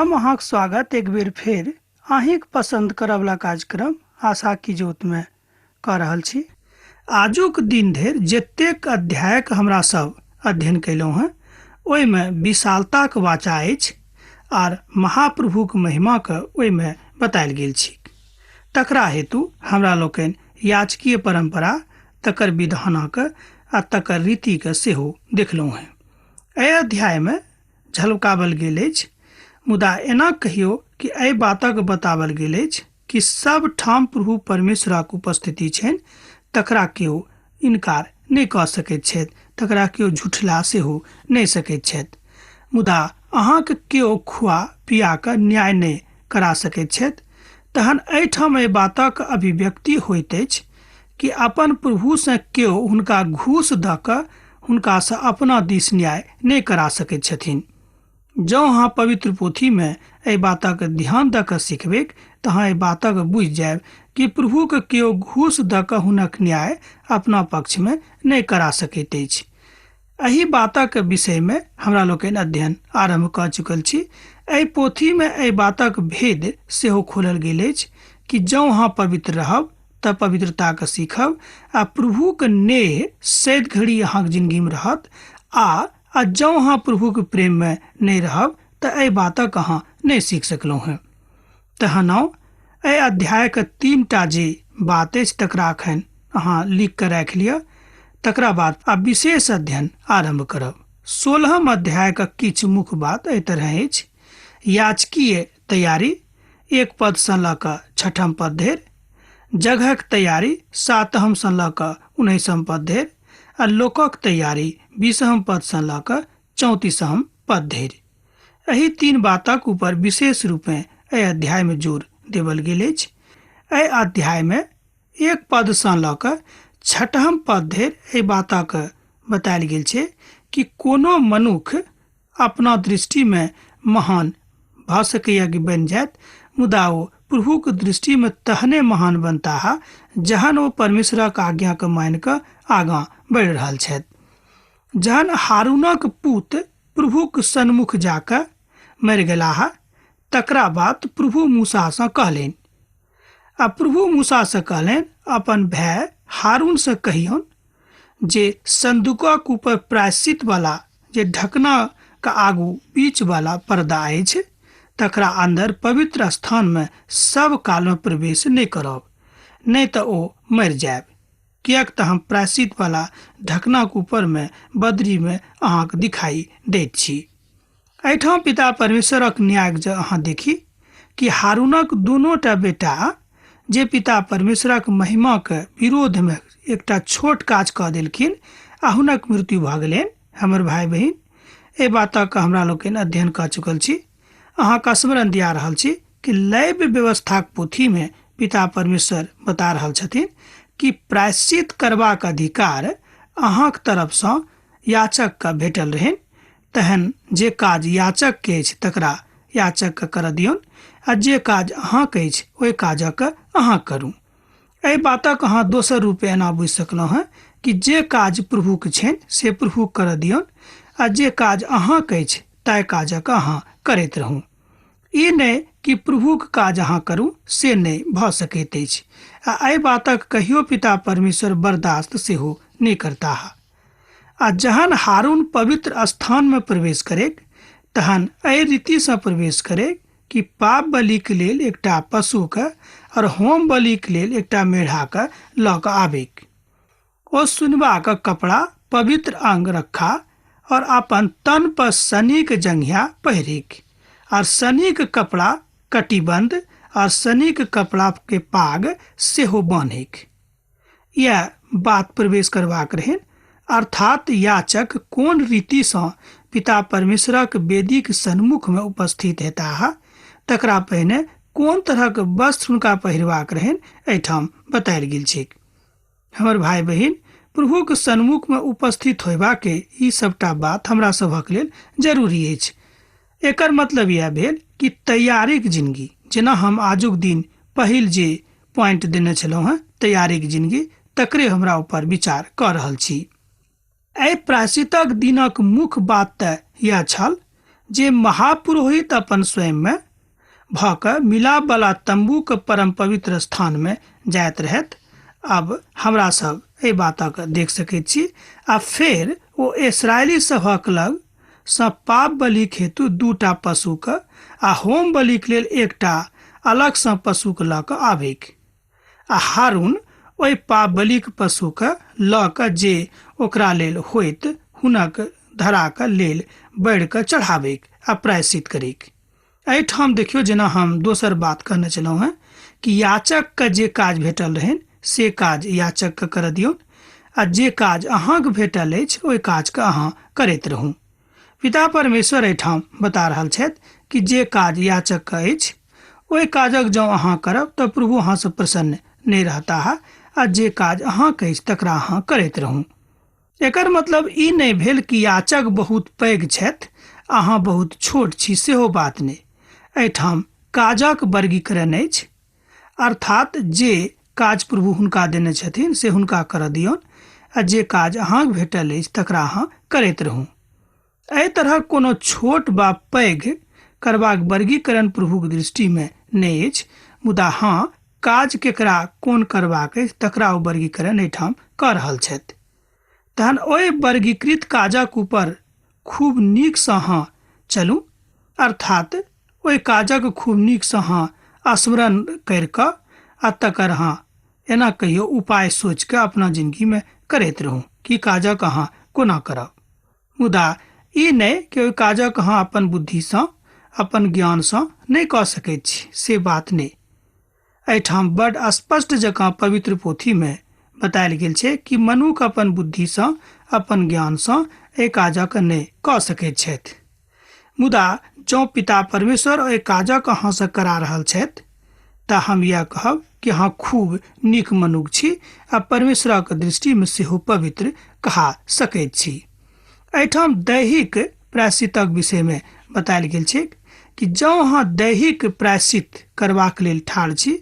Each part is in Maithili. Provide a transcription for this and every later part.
हम अहाँक स्वागत एक बेर फेर अहीँक पसन्द करऽवला कार्यक्रम आशा की ज्योतमे कऽ रहल छी। आजुक दिन धरि जतेक अध्यायक हमरा सब अध्ययन कयलहुँ हेँ ओहिमे विशालताक वाचा अछि आर महाप्रभुक महिमाके ओहिमे बतायल गेल छी। तकरा हेतु हमरा लोकनि याचकीय परम्परा, तकर विधानक आ तकर रीतिके सेहो देखलहुँ हेँ। एहि अध्यायमे झलकावल गेल अछि, मुदा एना कहियो कि एहि बातक बतावल गेल अछि कि सब ठाम प्रभु परमेश्वरक उपस्थिति छनि, तकरा केओ इनकार नहि कऽ सकैत छथि, तकरा केओ झुठला सेहो नहि सकैत छथि। मुदा अहाँके केओ खुआ पिया कऽ न्याय नहि करा सकैत छथि। तहन एहिठाम एहि बातक अभिव्यक्ति होइत अछि कि अपन प्रभुसँ केओ हुनका घूस दऽ कऽ हुनकासँ अपना दिस न्याय नहि करा सकैत छथिन। जँ अहाँ पवित्र पोथीमे एहि बातक ध्यान दऽ कऽ सिखबैक तऽ अहाँ एहि बातक बुझि जायब कि प्रभुके केओ घूस दऽ कऽ हुनक न्याय अपना पक्षमे नहि करा सकैत अछि। एहि बातक विषयमे हमरा लोकनि अध्ययन आरम्भ कऽ चुकल छी। एहि पोथीमे एहि बातक भेद सेहो खोलल गेल अछि कि जँ अहाँ पवित्र रहब तऽ पवित्रताके सीखब आ प्रभुके नेह सैद घड़ी अहाँके जिनगीमे रहत आ आ जँ अहाँ प्रभुके प्रेममे नहि रहब तऽ एहि बातक अहाँ नहि सीख सकलहुँ हेँ। तहन आउ एहि अध्यायके तीनटा जे बात अछि तकरा एखन अहाँ लिख कऽ राखि लिअ, तकरा बाद आब विशेष अध्ययन आरम्भ करब। 16म अध्यायके किछु मुख्य बात एहि तरह अछि। याचकीय तैयारी 1 पदसँ लऽ कऽ 6म पद धरि, जगहक तैयारी 7मसँ लऽ कऽ 19म पद धरि आ लोकक तैयारी 20म पदसँ लऽ कऽ 34म पद धरि। एहि तीन बातक ऊपर विशेष रूपेँ एहि अध्यायमे जोर देवल गेल अछि। एहि अध्यायमे 1 पदसँ लऽ कऽ 6म पद धरि एहि बातक बतायल गेल छै कि कोनो मनुख अपना दृष्टिमे महान भऽ सकैए कि बनि जायत, मुदा ओ प्रभुक दृष्टिमे तहने महान बनताह जहन ओ परमेश्वरक आज्ञाके मानि कऽ आगाँ बढ़ि रहल छथि। जहन हारूनक पूत प्रभुक सन्मुख जाकऽ मरि गेलाह तकरा बाद प्रभु मूसासँ कहलनि आ प्रभु मूसासँ कहलनि, अपन भाय हारूनसँ कहियौन जे संदूकक ऊपर प्रायश्चित वाला जे ढकना के आगू बीच वाला पर्दा अछि तकरा अंदर पवित्र स्थान में सब काल में प्रवेश नहीं करब, नहीं तो ओ मरि जायब, किएक तऽ हम प्रायश्चित वाला ढकनाक ऊपर में बदरी में अहाँके दिखाई दैत छी। एहिठाम पिता परमेश्वरक न्याय जँ अहाँ देखी कि हारूनक दुनूटा बेटा जे पिता परमेश्वरक महिमाक विरोधमे एकटा छोट काज कऽ देलखिन आ हुनक मृत्यु भऽ गेलनि। हमर भाय बहिन, एहि बातक हमरा लोकनि अध्ययन कऽ चुकल छी। अहाँके स्मरण दिया रहल छी कि लैव व्यवस्थाक पोथीमे पिता परमेश्वर बता रहल छथिन कि प्रायश्चित करबाक अधिकार अहाँक तरफसँ याचकके भेटल रहनि, तहन जे काज याचकके अछि तकरा याचकके करऽ दियौन आ जे काज अहाँके अछि ओहि काजक अहाँ करू। एहि बातक अहाँ दोसर रूपे एना बुझि सकलहुँ हेँ कि जे काज प्रभुके छनि से प्रभु करऽ दियौन आ जे काज अहाँके अछि ताहि काजक अहाँ करैत रहू। ई नहि कि प्रभुक काज अहाँ करू, से नहि भऽ सकैत अछि आ एहि बातक कहियो पिता परमेश्वर बर्दाश्त सेहो नहि करताह। आ जहन हारून पवित्र स्थानमे प्रवेश करेक तहन एहि रीतिसँ प्रवेश करे कि पाप बलिक लेल एकटा पशुके और होम बलिक लेल एकटा मेढ़ाके लऽ कऽ आबेक। ओ सुनबाक कपड़ा, पवित्र अंग रखा और अपन तन पर शनिक जंघिया पहिरिक और शनिक कपड़ा कटिबंध और शनिक कपड़ा के पाग सेहो बान्हिक। यह बात प्रवेश करबाक रहनि, अर्थात याचक कोन रीतिसँ पिता परमेश्वरक वेदीक सन्मुखमे उपस्थित हेताह तकरा पहिने कोन तरहक वस्त्र हुनका पहिरबाक रहनि एहिठाम बतायल गेल छैक। हमर भाय बहिन, प्रभुक सन्मुखमे उपस्थित होयबाके ई सबटा बात हमरा सभक लेल जरूरी अछि। एकर मतलब यह भेल कि तैयारीक जिनगी, जेना हम आजुक दिन पहिल जे पॉइंट देने छलहुँ हेँ तैयारीक जिनगी, तकरे हमरा ऊपर विचार कऽ रहल छी। एहि प्रायश्चितक दिनक मुख्य बात तऽ यह छल जे महापुरोहित अपन स्वयंमे भऽ कऽ मिलापवला तम्बूक परम पवित्र स्थानमे जाइत रहथि। आब हमरा सब एहि बातक देख सकैत छी। आ फेर ओ इस्राएली सभक लग सँ पाप बलिक हेतु दूटा पशुक आ होम बलिक लेल एकटा अलग सँ पशुक लऽ कऽ आबैक। आ हारून ओहि पाप बलिक पशुक लऽ कऽ जे ओकरा लेल होइत हुनक धराक लेल बढ़ि कऽ चढ़ाबैक आ प्रायश्चित करैक। एहिठाम देखियौ, जेना हम दोसर बात कहने छलहुँ हेँ कि याचकके जे काज भेटल रहनि से काज याचकके करऽ दियौन आ जे काज अहाँके भेटल अछि ओहि काजके अहाँ करैत रहू। पिता परमेश्वर एहिठाम बता रहल छथि कि जे काज याचकके अछि ओहि काजक जँ अहाँ करब तऽ प्रभु अहाँसँ प्रसन्न नहि रहताह आ जे काज अहाँके अछि तकरा अहाँ करैत रहू। एकर मतलब ई नहि भेल कि याचक बहुत पैघ छथि, अहाँ बहुत छोट छी, सेहो बात नहि। एहिठाम काजक वर्गीकरण अछि, अर्थात जे काज प्रभु हुनका देने छथिन से हुनका करऽ दियौन आ जे काज अहाँक भेटल अछि तकरा अहाँ करैत रहू। एहि तरहक कोनो छोट वा पैघ करबाक वर्गीकरण प्रभुक दृष्टिमे नहि अछि, मुदा हँ, काज केकरा कोन करबाक अछि तकरा ओ वर्गीकरण एहिठाम कऽ रहल छथि। तहन ओहि वर्गीकृत काजक ऊपर खूब नीकसँ अहाँ चलू, अर्थात ओहि काजक खूब नीकसँ अहाँ स्मरण करि कऽ आ तकर अहाँ एना कहियो उपाय सोचि कऽ अपना जिनगीमे करैत रहू कि काजक अहाँ कोना करब। मुदा ई नहि कि ओहि काजक अहाँ अपन बुद्धिसँ अपन ज्ञानसँ नहि कऽ सकैत छी, से बात नहि। एहिठाम बड स्पष्ट जकाँ पवित्र पोथीमे बतायल गेल छै कि मनुख अपन बुद्धिसँ अपन ज्ञानसँ एहि काजक नहि कऽ सकैत छथि। मुदा जँ पिता परमेश्वर एहि काजक अहाँसँ करा रहल छथि तऽ हम इएह कहब कि अहाँ खूब नीक मनुख छी आ परमेश्वरक दृष्टिमे सेहो पवित्र कहा सकैत छी। एहिठाम दैहिक प्रायश्चितक विषयमे बतायल गेल छैक कि जँ अहाँ दैहिक प्रायश्चित करबाक लेल ठाढ़ छी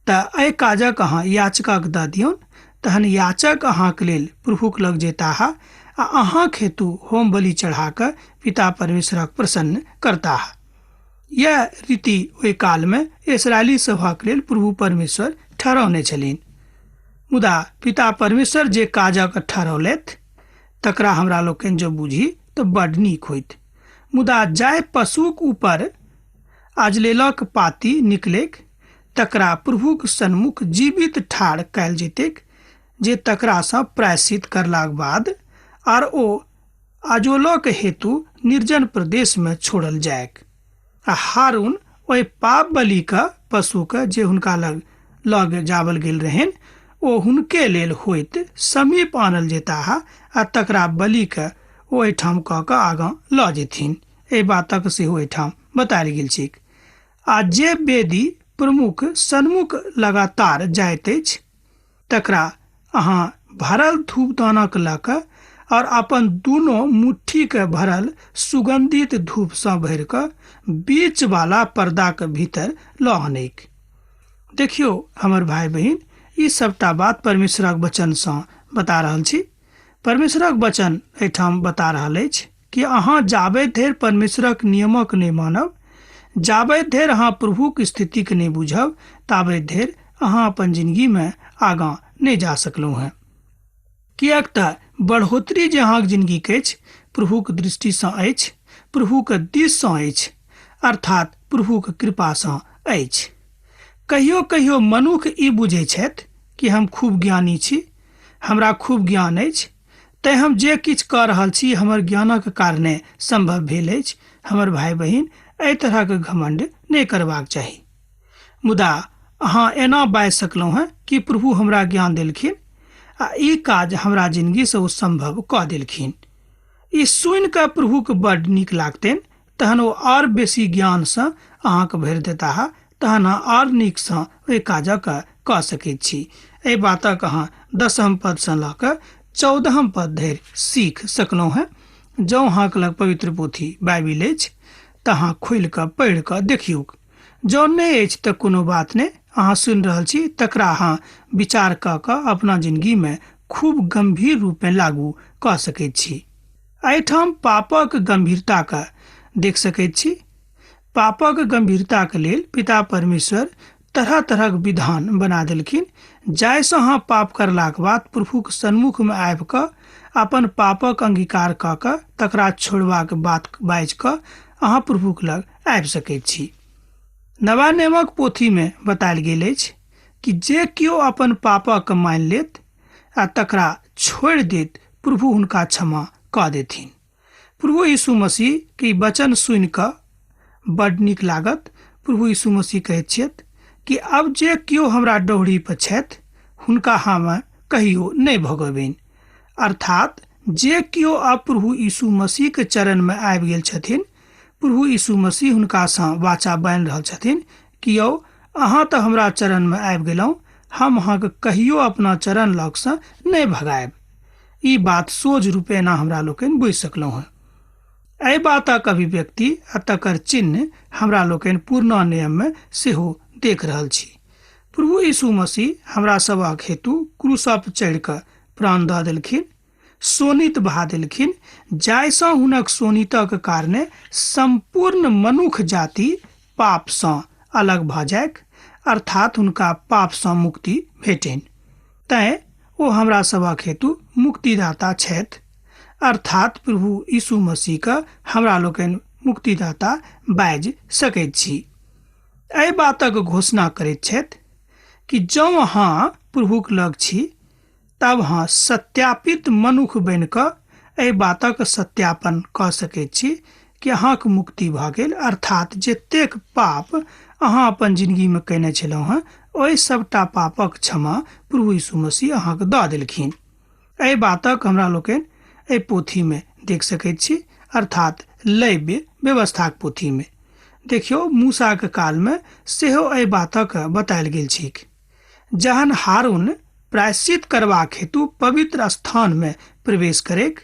तऽ एहि काजक अहाँ याचकक दऽ दियौन, तहन याचक अहाँक लेल प्रभुक लग जयताह आ अहाँक हेतु होम बलि चढ़ा कऽ पिता परमेश्वरक प्रसन्न करताह। यैह रीति ओहि कालमे इस्राएली सभक लेल प्रभु परमेश्वर ठहरौने छलनि। मुदा पिता परमेश्वर जे काजक ठहरौलथि तकरा हमरा लोकनि जँ बुझी तऽ बड्ड नीक होइत। मुदा जाहि पशुक ऊपर अजलेलक पाती निकलैक तकरा प्रभुक सन्मुख जीवित ठाढ़ कयल जयतैक, जे तकरासँ प्रायश्चित करलाक बाद आर ओ अजोलक हेतु निर्जन प्रदेशमे छोड़ल जाइक। आ हारून ओहि पाप बलिक पशुके जे हुनका लग लग जाबल गेल रहनि ओ हुनके लेल होइत समीप आनल जेताह आ तकरा बलिके ओ एहिठाम कऽ कऽ आगाँ लऽ जेथिन। एहि बातक सेहो एहिठाम बतायल गेल छैक। आ जे वेदी प्रमुख सन्मुख लगातार जाइत अछि तकरा अहाँ भरल धूपदानक लऽ कऽ और अपन दुनो मुट्ठीके भरल सुगन्धित धूपसँ भरि कऽ बीचवाला पर्दाक भीतर लऽ आनैक। देखियौ हमर भाय बहिन, ई सबटा बात परमेश्वरक वचनसँ बता रहल छी। परमेश्वरक वचन एहिठाम बता रहल अछि कि अहाँ जाबे धरि परमेश्वरक नियमक नहि मानब, जाबे धरि अहाँ प्रभुक स्थितिके नहि बुझब, ताबे धरि अहाँ अपन जिनगीमे आगाँ नहि जा सकलहुँ हेँ। किएक तऽ बढ़ोतरी जे अहाँक जिनगीके अछि प्रभुक दृष्टिसँ अछि, प्रभुक दिससँ अछि, अर्थात प्रभुक कृपासँ अछि। कहियो कहियो मनुख ई बुझै छथि कि हम खूब ज्ञानी छी, हमरा खूब ज्ञान अछि, तैँ हम जे किछु कऽ रहल छी हमर ज्ञानक कारणे सम्भव भेल अछि। हमर भाय बहिन, एहि तरहक घमण्ड नहि करबाक चाही। मुदा अहाँ एना बाजि सकलहुँ हेँ कि प्रभु हमरा ज्ञान देलखिन आ ई काज हमरा जिनगीसँ ओ सम्भव कऽ देलखिन। ई सुनि कऽ प्रभुके बड्ड नीक लागतनि, तहन ओ आओर बेसी ज्ञानसँ अहाँके भरि देताह, तहन अहाँ आओर नीकसँ ओहि काजक कऽ सकैत छी। एहि बातक अहाँ दसम पदसँ लऽ कऽ 14म पद धरि सीख सकलहुँ हेँ। जँ अहाँके लग पवित्र पोथी बाइबिल अछि तऽ अहाँ खोलि कऽ पढ़ि कऽ देखियौक। जँ नहि अछि तऽ कोनो बात नहि, अहाँ सुनि रहल छी तकरा अहाँ विचार कऽ कऽ अपना जिनगीमे खूब गम्भीर रूपेँ लागू कऽ सकैत छी। एहिठाम पापक गम्भीरताके देख सकैत छी। पापक गंभीरताके लेल पिता परमेश्वर तरह तरहक विधान बना देलखिन, जाहिसँ अहाँ पाप करलाक बाद प्रभुक सन्मुखमे आबि कऽ अपन पापक अंगीकार कऽ कऽ तकरा छोड़बाक बात बाजि कऽ अहाँ प्रभुक लग आबि सकैत छी। नवा नियमक पोथीमे बतायल गेल अछि कि जे केओ अपन पापक मानि लेत आ तकरा छोड़ि देत, प्रभु हुनका क्षमा कऽ देथिन। प्रभु यीशु मसीह के वचन सुनि कऽ बड नीक लागत। प्रभु यीशु मसीह कहैत छथि कि अब जे केओ हमरा डोहरी पर छथि हुनका हम कहियो नहि भगेबनि। अर्थात जे केओ अब प्रभु यीशु मसीह के चरण में आबि गेल छथिन, प्रभु यीशु मसीह हुनकासँ वाचा बान्हि रहल छथिन कि यौ अहाँ तऽ हमरा चरण में आबि गेलहुँ, हम अहाँके कहियो अपना चरण लगसँ नहि भगायब। ई बात सोझ रूपेण हमरा लोकनि बुझि सकलहुँ हेँ। एहि बातक अभिव्यक्ति आ तकर चिन्ह हमरा लोकनि पुरना नियममे सेहो देख रहल छी। प्रभु यीशु मसीह हमरा सभक हेतु क्रूसप चढ़ि कऽ प्राण दऽ देलखिन, शोणित बहा देलखिन, जाहिसँ हुनक शोणितक कारणे सम्पूर्ण मनुख जाति पापसँ अलग भऽ जाइक, अर्थात हुनका पापसँ मुक्ति भेटनि। तैँ ओ हमरा सभक हेतु मुक्तिदाता छथि, अर्थात प्रभु यीशु मसीहके हमरा लोकनि मुक्तिदाता बाजि सकैत छी। एहि बातक घोषणा करैत छथि कि जँ अहाँ प्रभुक लग छी तब अहाँ सत्यापित मनुख बनि कऽ एहि बातक सत्यापन कऽ सकैत छी कि अहाँके मुक्ति भऽ गेल, अर्थात जतेक पाप अहाँ अपन जिंदगीमे कयने छलहुँ हेँ ओहि सबटा पापक क्षमा प्रभु यीशु मसीह अहाँके दऽ देलखिन। एहि बातक हमरा लोकनि एहि पोथीमे देख सकैत छी, अर्थात लैव्य व्यवस्थाक पोथीमे। देखियौ, मूसाके कालमे सेहो एहि बातक बतायल गेल छैक। जहन हारून प्रायश्चित करबाक हेतु पवित्र स्थानमे प्रवेश करैक,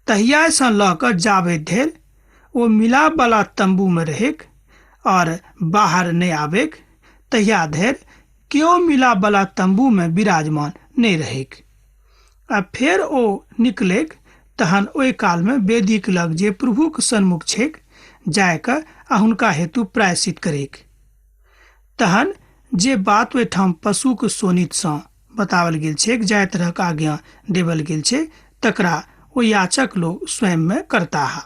तहियासँ लऽ कऽ जाबे धरि ओ मिलापवला तम्बूमे रहैक आओर बाहर नहि आबैक, तहिया धरि केओ मिलापवला तम्बूमे विराजमान नहि रहैक। आ फेर ओ निकलैक तहन ओहि कालमे वेदीक लग जे प्रभुक सन्मुख छैक जाय कऽ आ हुनका हेतु प्रायश्चित करैक। तहन जे बात ओहिठाम पशुक शोणितसँ बताओल गेल छैक, जाहि तरहक आज्ञा देवल गेल छै, तकरा ओ याचक लोक स्वयंमे करताह।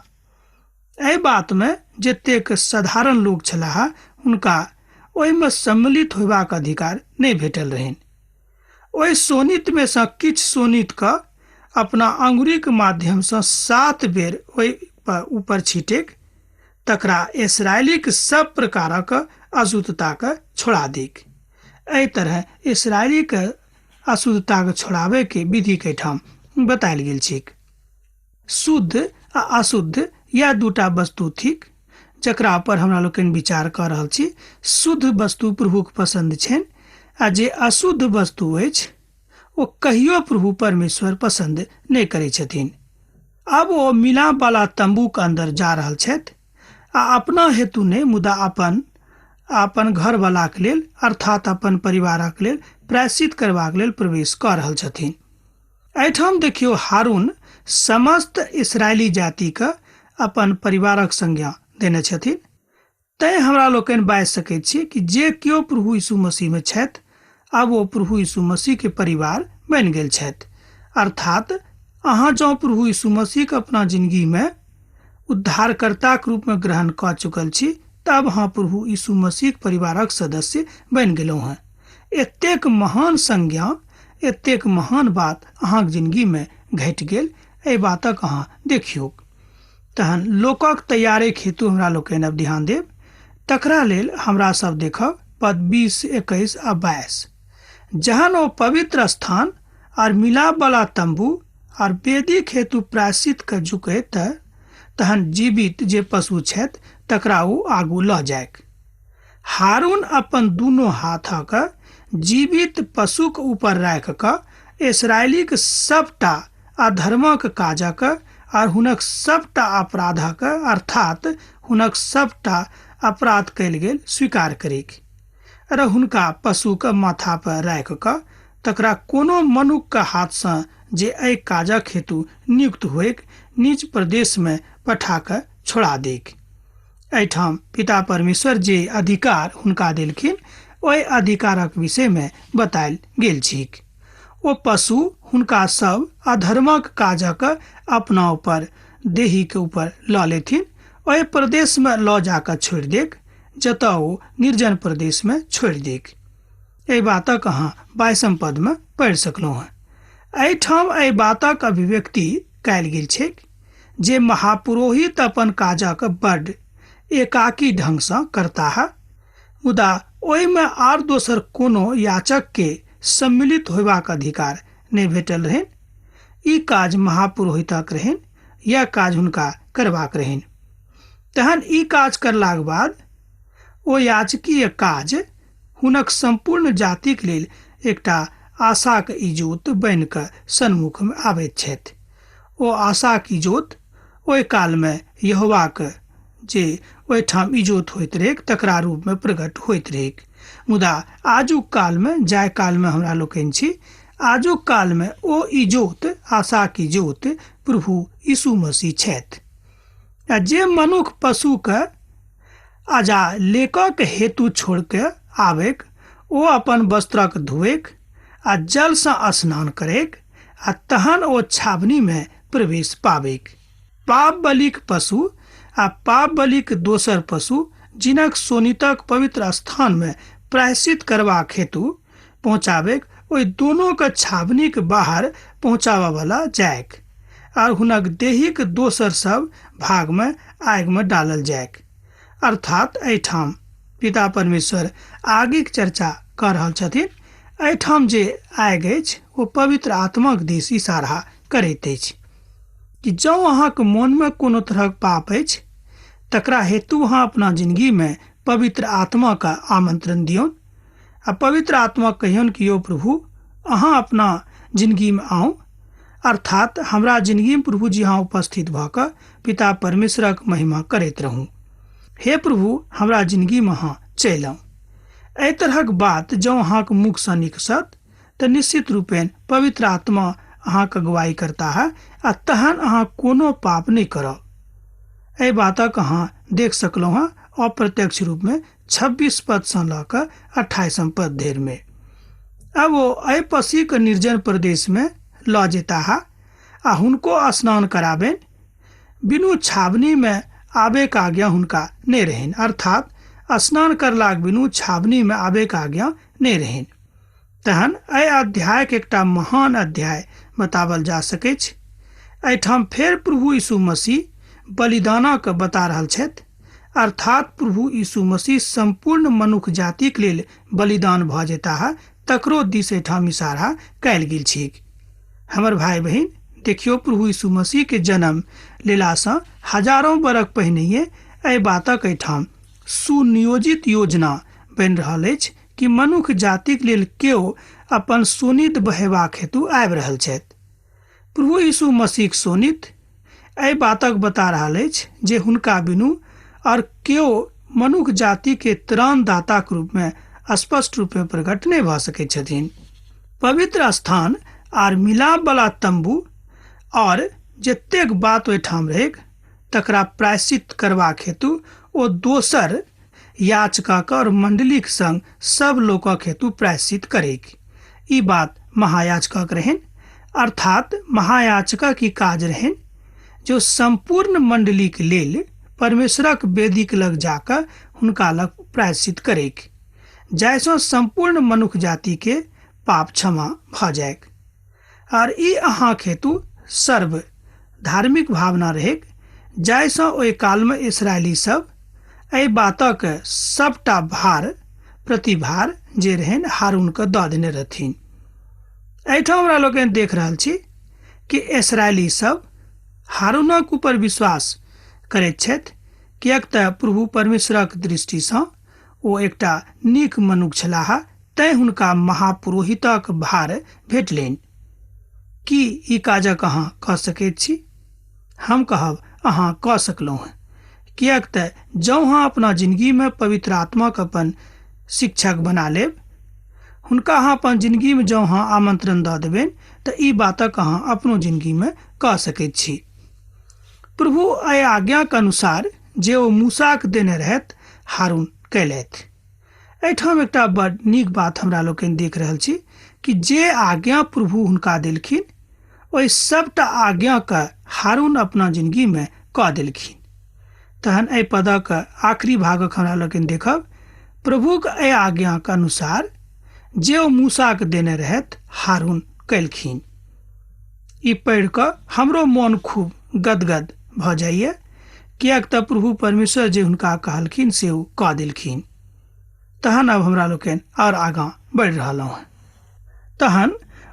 एहि बातमे जतेक साधारण लोक छलाह हुनका ओहिमे सम्मिलित होयबाक अधिकार नहि भेटल रहनि। ओहि शोणितमे सँ किछु शोणितके अपना अंगुरीक माध्यमसँ 7 बेर ओहि पर ऊपर छीटैक, तकरा इसराइलीक सब प्रकारक अशुद्धताके छोड़ा दैक। एहि तरह इसराइलीक अशुद्धताके छोड़ाबैके विधिके एहिठाम बतायल गेल छैक। शुद्ध आ अशुद्ध यह दूटा वस्तु थिक जकरा पर हमरा लोकनि विचार कऽ रहल छी। शुद्ध वस्तु प्रभुक पसन्द छनि आ जे अशुद्ध वस्तु अछि ओ कहियो प्रभु परमेश्वर पसन्द नहि करै छथिन। आब ओ मिलापवला तम्बूक अन्दर जा रहल छथि आ अपना हेतु नहि मुदा अपन अपन घरवलाक लेल अर्थात अपन परिवारक लेल प्रायश्चित करबाक लेल प्रवेश कऽ रहल छथिन। एहिठाम देखियौ, हारून समस्त इसराइली जातिके अपन परिवारक संज्ञा देने छथिन। तैँ हमरा लोकनि बाजि सकैत छी कि जे केओ प्रभु यीशु मसीहमे छथि आब ओ प्रभु यीशु मसीहके परिवार बनि गेल छथि। अर्थात अहाँ जँ प्रभु यीशु मसीहके अपना जिंदगीमे उद्धारकर्ताक रूपमे ग्रहण कऽ चुकल छी तब अहाँ प्रभु यीशु मसीहक परिवारक सदस्य बनि गेलहुँ हेँ। एतेक महान संज्ञा, एतेक महान बात अहाँक जिंदगीमे घटि गेल, एहि बातक अहाँ देखियौक। तहन लोकक तैयारीक हेतु हमरा लोकनि अब ध्यान देब। तकरा लेल हमरा सब देखब पद 20, 21 आ 22। जहन ओ पवित्र स्थान आर मिलापवला तम्बू आर वेदीक हेतु प्रायश्चित के झुकै तहन जीवित जे पशु छथि तकरा ओ आगू लऽ जाइक। हारून अपन दुनू हाथक जीवित पशुक ऊपर राखि कऽ इसराइलीक सबटा अधर्मक काजक आर हुनक सबटा अपराधक अर्थात हुनक सबटा अपराध कयल गेल स्वीकार करैक। आर हुनका पशुक माथा पर राखि कऽ तकरा कोनो मनुखके हाथसँ जे एहि काजक हेतु नियुक्त होइक निज प्रदेशमे पठा कऽ छोड़ा दैक। एहिठाम पिता परमेश्वर जे अधिकार हुनका देलखिन ओहि अधिकारक विषयमे बतायल गेल छैक। ओ पशु हुनका सब अधर्मक काजक अपना ऊपर देहीके ऊपर लऽ लेथिन, ओहि प्रदेशमे लऽ जाकऽ छोड़ि देक जतऽ ओ निर्जन प्रदेशमे छोड़ि देक। एहि बातक अहाँ 22 पदमे पढ़ि सकलहुँ हँ। एहिठाम एहि बातक अभिव्यक्ति कयल गेल छैक जे महापुरोहित अपन काजक बड्ड एकाकी ढंगसँ करताह, मुदा ओहिमे आर दोसर कोनो याचकके सम्मिलित होयबाक अधिकार नहि भेटल रहनि। ई काज महापुरोहितक रहनि, यैह काज हुनका करबाक रहनि। तहन ई काज करलाक बाद ओ याचकीय काज हुनक सम्पूर्ण जातिक लेल एकटा आशाक इजोत बनि कऽ सन्मुखमे आबैत छथि। ओ आशाक इजोत ओहि कालमे यहोवाक जे ओहिठाम इजोत होइत रहैक तकरा रूपमे प्रकट होइत रहैक। मुदा आजुक कालमे, जाहि कालमे हमरा लोकनि छी, आजुक कालमे ओ इजोत, आशाक इजोत प्रभु यीशु मसीह छथि। आ जे मनुख पशुके अजा लेकक हेतु छोड़ि कऽ आबैक, ओ अपन वस्त्रक धोएक आ जलसँ स्नान करैक आ तहन ओ छावनीमे प्रवेश पाबैक। पाप बलिक पशु आ पाप बलिक दोसर पशु जिनक शोणितक पवित्र स्थानमे प्रायश्चित करबाक हेतु पहुँचाबैक, ओहि दोनोके छावनीक बाहर पहुँचाबऽवला जाइक आर हुनक देहीक दोसर सब भागमे आगिमे डालल जाइक। अर्थात एहिठाम पिता परमेश्वर आगिक चर्चा कऽ रहल छथिन। एहिठाम जे आगि अछि ओ पवित्र आत्माक दिस इशारा करैत अछि कि जँ अहाँके मोनमे कोनो तरहक पाप अछि तकरा हेतु अहाँ अपना जिंदगीमे पवित्र आत्माके आमंत्रण दियौन आ पवित्र आत्मा कहियौन कि यौ प्रभु अहाँ अपना जिंदगीमे आउ, अर्थात हमरा जिंदगीमे प्रभु जी अहाँ उपस्थित भऽ कऽ पिता परमेश्वरक महिमा करैत रहू। हे प्रभु हमरा जिंदगीमे अहाँ चलि आउ। एहि तरहक बात जँ अहाँके मुखसँ निकसत तऽ निश्चित रूपेण पवित्र आत्मा अहाँके अगुवाई करताह आ तहन अहाँ कोनो पाप नहि करब। एहि बातक अहाँ देख सकलहुँ हँ अप्रत्यक्ष रूपमे 26 पदसँ लऽ कऽ 28 पद धरिमे। आब ओ एहि पसीके निर्जन प्रदेशमे लऽ जेताह आ हुनको स्नान कराबनि। बिनु छावनीमे आबैके आज्ञा हुनका नहि रहनि, अर्थात स्नान करलाक बिनु छावनीमे आबैके आज्ञा नहि रहनि। तहन एहि अध्यायके एकटा महान अध्याय बतावल जा सकैछ। एहिठाम फेर प्रभु यीशु मसीह बलिदानक बता रहल छथि, अर्थात प्रभु यीशु मसीह सम्पूर्ण मनुख जातिक लेल बलिदान भऽ जेताह, तकरो दिस एहिठाम इशारा कयल गेल छैक। हमर भाय बहिन, देखियौ प्रभु यीशु मसीह के जन्म लेलासँ हजारों बरख पहिनहिए एहि बातक एहिठाम सुनियोजित योजना बनि रहल अछि कि मनुख जातिक लेल केओ अपन शोणित बहेबाक हेतु आबि रहल छथि। प्रभु यीशु मसीहक शोणित एहि बातक बता रहल अछि जे हुनका बिनु और केओ मनुख जाति के त्राणदाताक रूपमे स्पष्ट रूपमे प्रकट नहि भऽ सकैत छथिन। पवित्र स्थान आर मिलाप वाला तंबू और जतेक बात ओहिठाम रहैक तकरा प्रायश्चित करबाक हेतु ओ दोसर याचकक और मंडलीक संग सब लोकक हेतु प्रायश्चित करैक। ई बात महायाजकक रहनि, अर्थात महायाजकक ई काज रहनि जो सम्पूर्ण मंडलीक लेल परमेश्वरक वेदीक लग जाकऽ हुनका लग प्रायश्चित करैक, जाहिसँ सम्पूर्ण मनुख जातिके पाप क्षमा भऽ जाइक। आर ई अहाँक हेतु सर्व धार्मिक भावना रहैक, जाहिसँ ओहि कालमे इसराइली सब एहि बातक सबटा भार प्रतिभार जे रहनि हारूनके दऽ देने रहथिन। एहिठाम हमरा लोकनि देख रहल छी कि इसराइली सब हारूनक ऊपर विश्वास करैत छथि, किएक तऽ प्रभु परमेश्वरक दृष्टिसँ ओ एकटा नीक मनुख छलाह, तैं हुनका महापुरोहितक भार भेटलनि। की ई काजक अहाँ कऽ सकैत छी? हम कहब अहाँ कऽ सकलहुँ हँ, किएक तऽ जँ अहाँ अपना जिंदगीमे पवित्र आत्माक अपन शिक्षक बना लेब, हुनका अहाँ अपन जिंदगीमे जँ अहाँ आमंत्रण दऽ देबनि, तऽ ई बातक अहाँ अपनो जिंदगीमे कऽ सकैत छी। प्रभु एहि आज्ञाक अनुसार जे ओ मूसाक देने रहथि हारून कयलथि। एहिठाम एकटा बड़ नीक बात हमरा लोकनि देख रहल छी कि जे आज्ञा प्रभु हुनका देलखिन ओहि सभटा आज्ञाके हारून अपना जिनगीमे कऽ देलखिन। तहन एहि पदक आखिरी भागक हमरा लोकनि देखब, प्रभुक एहि आज्ञाक अनुसार जे ओ मूसाके देने रहथि हारून कयलखिन। ई पढ़ि कऽ हमरो मोन खूब गदगद भऽ जाइए, किएक तऽ प्रभु परमेश्वर जे हुनका कहलखिन से ओ कऽ देलखिन। तहन आब हमरा लोकनि आओर आगाँ बढ़ि रहलहुँ हँ। तहन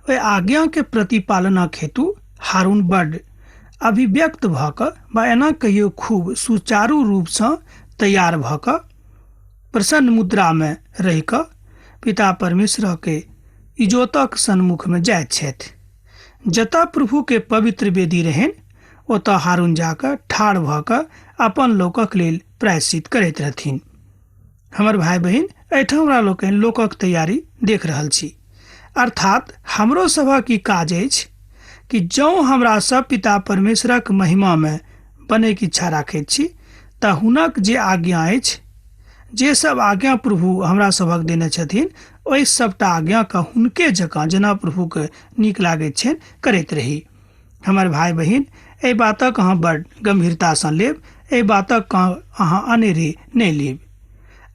ओहि आज्ञाके प्रतिपालनक हेतु हारून बड्ड अभिव्यक्त भऽ कऽ वा एना कहियौ खूब सुचारू रूपसँ तैयार भऽ कऽ प्रसन्न मुद्रामे रहि कऽ पिता परमेश्वरके इजोतक सन्मुखमे जाइत छथि। जतऽ प्रभुके पवित्र वेदी रहनि ओतऽ हारून जा कऽ ठाढ़ भऽ कऽ अपन लोकक लेल प्रायश्चित करैत रहथिन। हमर भाय बहिन, एहिठाम हमरा लोकनि लोकक तैयारी देख रहल छी। अर्थात हमरो सभक ई काज अछि कि जौं हमरा सब पिता परमेश्वरक महिमामे बनैके इच्छा राखैत छी तऽ हुनक जे आज्ञा अछि, जे सब आज्ञा प्रभु हमरा सभक देने छथिन, ओहि सबटा आज्ञाके हुनके जकाँ जेना प्रभुके नीक लागैत छनि करैत रही। हमर भाय बहिन, एहि बातक अहाँ बड़ गम्भीरतासँ लेब, एहि बातक अहाँ अनेरे नहि लेब।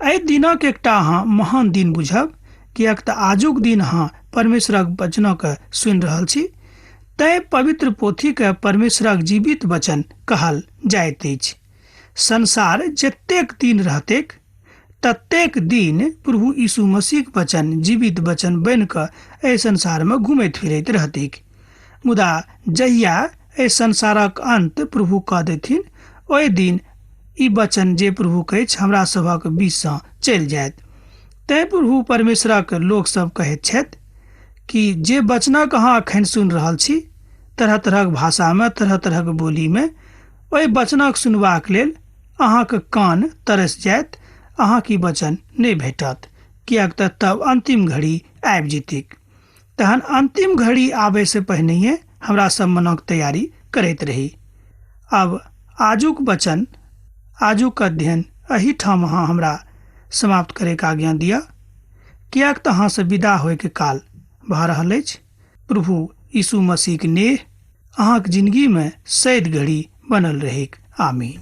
एहि दिनक एकटा अहाँ महान दिन बुझब, किएक तऽ आजुक दिन अहाँ परमेश्वरक वचनक सुनि रहल छी। तैँ पवित्र पोथीके परमेश्वरक जीवित वचन कहल जाइत अछि। संसार जतेक दिन रहतैक ततेक दिन प्रभु यीशु मसीहक वचन जीवित वचन बनि कऽ एहि संसारमे घुमैत फिरैत रहतैक। मुदा जहिया एहि संसारक अन्त प्रभु कऽ देथिन ओहि दिन ई वचन जे प्रभुक अछि हमरा सभक बीचसँ चलि जायत। तैँ प्रभु परमेश्वरक लोक सब कहैत छथि कि जे वचनक अहाँ एखन सुनि रहल छी तरह तरहक भाषामे तरह तरहक बोलीमे, ओहि वचनक सुनबाक लेल अहाँक कान तरसि जायत, अहाँक ई वचन नहि भेटत, किएक तऽ तब अन्तिम घड़ी आबि जेतैक। तहन अन्तिम घड़ी आबयसँ पहिनहिए हमरा सब मनक तैयारी करैत रही। आब आजुक वचन, आजुक अध्ययन एहिठाम अहाँ हमरा समाप्त करैके आज्ञा दिअ, किएक तऽ अहाँसँ विदा होइके काल भऽ रहल अछि। प्रभु यीशु मसीहक नेह अहाँक जिनगीमे सैद घड़ी बनल रहैक। आमीन।